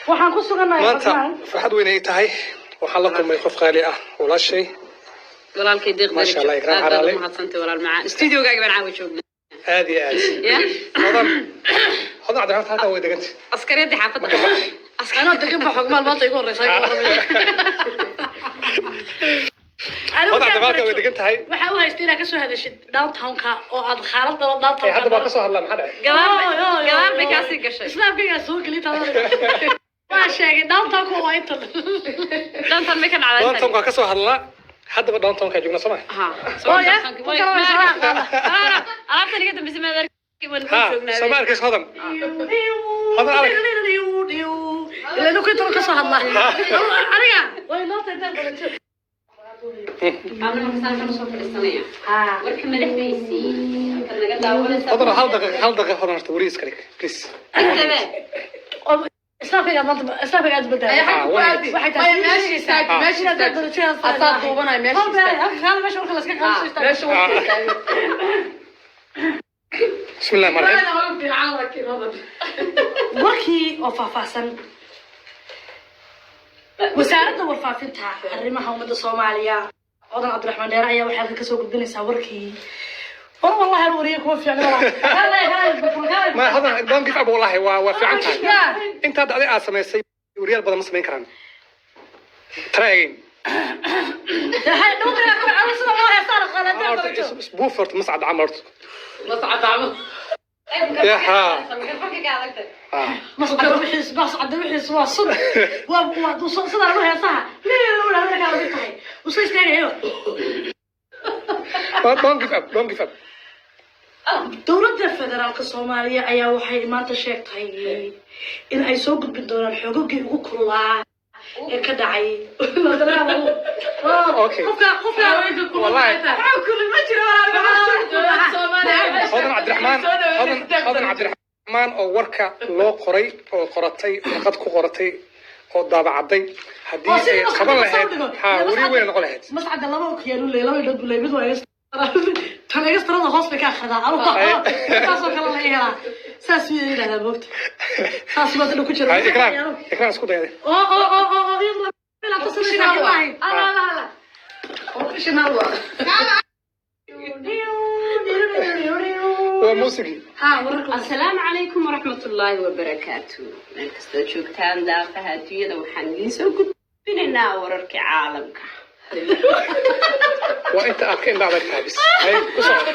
Waxaan ku sugannahay Maanta Xogmaan. farxad weyn ay tahay. Waxaan la kulmay qof qaali ah, walaashay. Walaalkay Deeq. Maasha Allah, Ikraam Aad baad Caraale. u mahadsantay, walaal macaan. Studiogaaga baan caawa joognaa. Aad iyo aad. Ya. Hodan, Hodan Cabdiraxmaan, halkan way degantay. Askariyadii xaafadda. Anoo degan ba Xogmaal maanta igu horeysa igu horreeya. Anigu Hodan Cabdiraxmaan halkan way degan tahay. Waxaa u haystay inaad kasoo hadashid downtownka oo aad xaalad dalo downtown. Ee, hadda baa kasoo hadlaa, maxaa dhacay? Gadaal bay kaasii gashay. Islaamkaygaa soo geli tada. Waa sheegay downtownka waa inta. Downtown may ka dhacdaa? Downtownka waa kasoo hadlaa, haddaba downtownka joognaa, soo ma? Ha. Oh, yeah? Ku kala way soo qaada. Alaabtan iga dambeysay maad arki, waan Ha. joognaa. Soo ma arkaysa Hodan? Hodan arag. Ilaa inuu inta kasoo hadlaa. Aniga way noo tahay darajo. Amna markaasaan kana soo fadhiisanaya. Warka madaxdiisii halkan naga daawanaysa. Hodan, hal daqiiq, hal daqiiq. Hodan, horta wariis ka dhig, please. Intebe. Islaamkaygaa maanta, islaamkaygaa aad badalay. Ah, one minute. Waxay tahay Maya, meesha istaag, meesha istaag. Asaa duubanaya, meesha istaag. Meesha marka la iska qaado istaag. Meesha warka istaag. Bismillahi rahmaani rahiim. Waana fiican laakiin Hodan. Warkii oo faahfaahsan. Wasaaradda Warfaafinta Arrimaha Ummadda Soomaaliya, Hodan Cabdiraxmaan Dheere, ayaa waxay halkan kasoo gudbinaysaa warkii. War wallahi hal wariye kuma fiicna walaal. Ma Hodan, don't give up. Wallahi waa fiican tahay. Inta hadda adiga aad samaysay wariyaal badan ma samayn karaan. Try again. Horta isbuuf, horta mascad camal horta. Mascad camal. Ya, ha. Mikrofoonka ka adagtay. Ah. Mascada wixiis waa sun, waa sidaa lagu heesaha leekaa lagu tahay usoo istaagayo. Don't give up, don't give up. Dowladda Federaalka Soomaaliya ayaa waxay maanta sheegtay in ay soo gudbin doonaan xoogagii ugu kululaa ee ka dhacay qofka qofka. Wallahi. Ma jiro. Hodan Cabdiraxmaan, Hodan, Hodan Cabdiraxmaan oo warka loo qoray oo qoratay, warqad ku qoratay oo daabacday, haddii ay qaban lahayd, ha, weli weyn noqon lahayd. Mascada laba okiyaalu leey, laba indhood buu leey. Mid waa iga tan, extrada hoos bay ka akhridaa, taasoo kale laga helaa. Saas buu yidhahdaa, moogta, saas baa dadka ku jira. Hay, Ikraan, Ikraan, isku dayday. Oo iyadu la tasanaysaa wallahi. Professional waa. Waa muusigii. Ha, wararka. Asalaamu calaykum waraxmatullaahi wabarakaatu. Meel kastoo joogtaan daafaha adduunyada, waxaan idiin soo gudbinaynaa wararkii caalamka. Waa inta aad ka indha adag tahay bis. Hay, ku soco.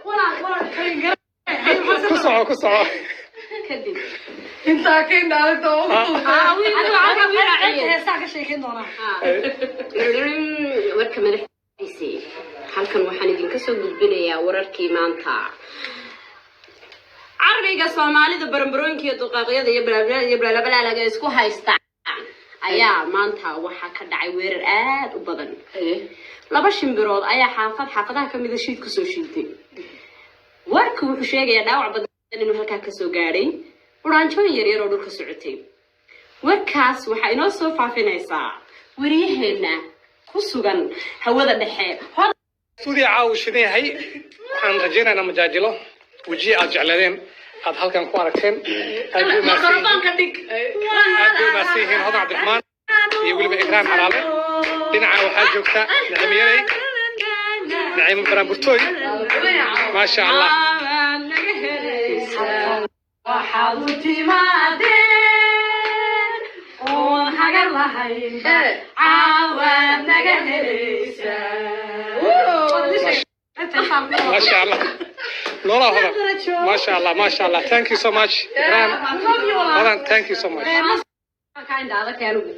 Walaal, walaal, kalin. Ku soco, ku soco. Kadib Intaa ka indhaalta oo Heesaa ka sheekeyn doonaa. Warka madaxdiisii halkan waxaan idinka soo gudbinayaa wararkii maanta. Cariga Soomaalida, baranbarooyinka iyo duqaaqyada iyo balaabalaa iyo balaabalaa isku haysta ayaa maanta waxaa ka dhacay weerar aad u badan. Laba shimbirood ayaa xaafad xaafadaha kamida shiid kusoo shiiltay. Warku wuxuu sheegayaa dhaawac badan inuu halkaa kasoo gaadhay quraanjooyin yaryar oo dhulka socotay. Warkaas waxaa inoo soo faafinaysaa wariyaheena ku sugan hawada dhexe. Stuudiya caawa shidan yahay. Waxaan rajaynaynaa majaajilo wejihi aad jecleedeen aad halkan ku aragteen. Aad bay umahadsan yihiin. Mikrofoonka dhig. Aad bay umahadsan yihiin Hodan Cabdiraxmaan iyo weliba Ikraan Xalaale. Dhinaca waxaa joogta Nacimo Yarey, Nacimo Baraanburtooy, maasha Allah. Waxaad u timaadeen oon hagar lahayn, caawaad naga helaysaa. Maasha Allah, noolaa Hodan, maasha Allah, maasha Allah. Thank you so much, Ikraan, Hodan, thank you so much. Ka indha adag anigu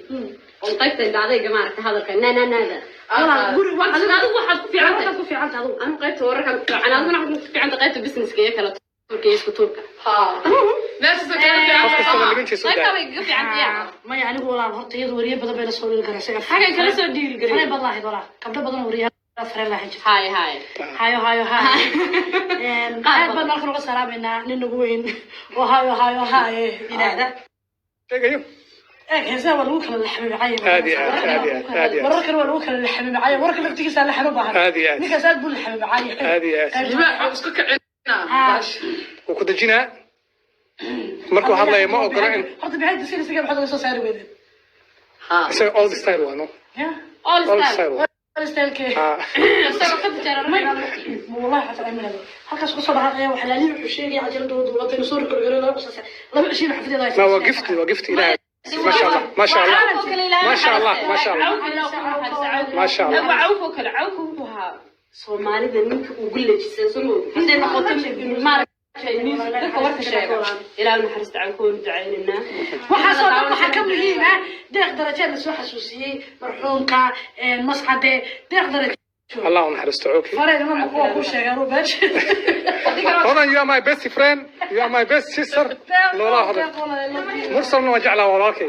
oo qaybta indha adayga maaragta hadalka nananada. Walaal, guri Adigu waxaad ku fiican tahay waxaad ku fiican tahay adigu. Anigu qaybta wararkan ku fiican, adiguna waxaad ku fiican tahay qaybta businesska iyo kala tuurka iyo isku tuurka. Qof kastaba libintiisa u Qaybtaa daa. bay kaga fiican tahay. Maya, anigu walaal horta iyadu wariye badan bay la soo dhigi karaysa. Xaggan kala soo dhiiri Fareen garay. badan lahayd walaal, gabdho badan oo wariyaal fareen lahayd jirta. Haye, haye. Hayo, hayo, hayo. Qaar Aad baan halkan uga salaamaynaa nin nagu weyn oo hayo, hayo, haye yidhaahda. Sheegayo. Eeg, heesaha waa lagu kala laxmimacay. Aad iyo aad, aad iyo aad, aad iyo aad. Wararkan waa lagu kala laxmimacay. Wararka laftigiisa laxan u baahan. Aad iyo aad. Ninkaas aad buu laxmimacay. Aad iyo aad. Wuu ku dejinaa. Markuu hadlayo ma ogola in Horta behind the scenes maxaad uga soo saari weydeen? Isaga old style waa, no? Ya. All Old style. style waa. Stylekee? Ah. Isagoo ka tijaaranayo. Wallahi xataa aaminado halkaas kusoo dhaqaaqaya waxaa laalihi wuxuu sheegaya cajalada duubatay inuu soo record laba cisho laba cishiin xafideeda Ma waa gift, waa gift Ilaahay. Maasha Allah, maasha Allah, maasha Allah, maasha Allah, maasha Allah. Waa cawf oo kale. Cawka wuxuu ahaa Soomaalida ninka ugu lejisan, soo ma ogid? Hadday noqoto maaragtay news, dadka warka sheega. Ilaahu naxariista cawka, waanu ducaynaynaa. Waxaasoo dhan waxaa ka muhiim ah Deeq Darajeed la soo xasuusiyey marxuumka Mascade Deeq Darajo. Allah u naxariisto cooki. Fareen ma kuwa ku sheegaan u beesh. Hodan, you are my best friend, you are my best sister. Noolaa Hodan. Mursalna waa jeclaa walaalkay.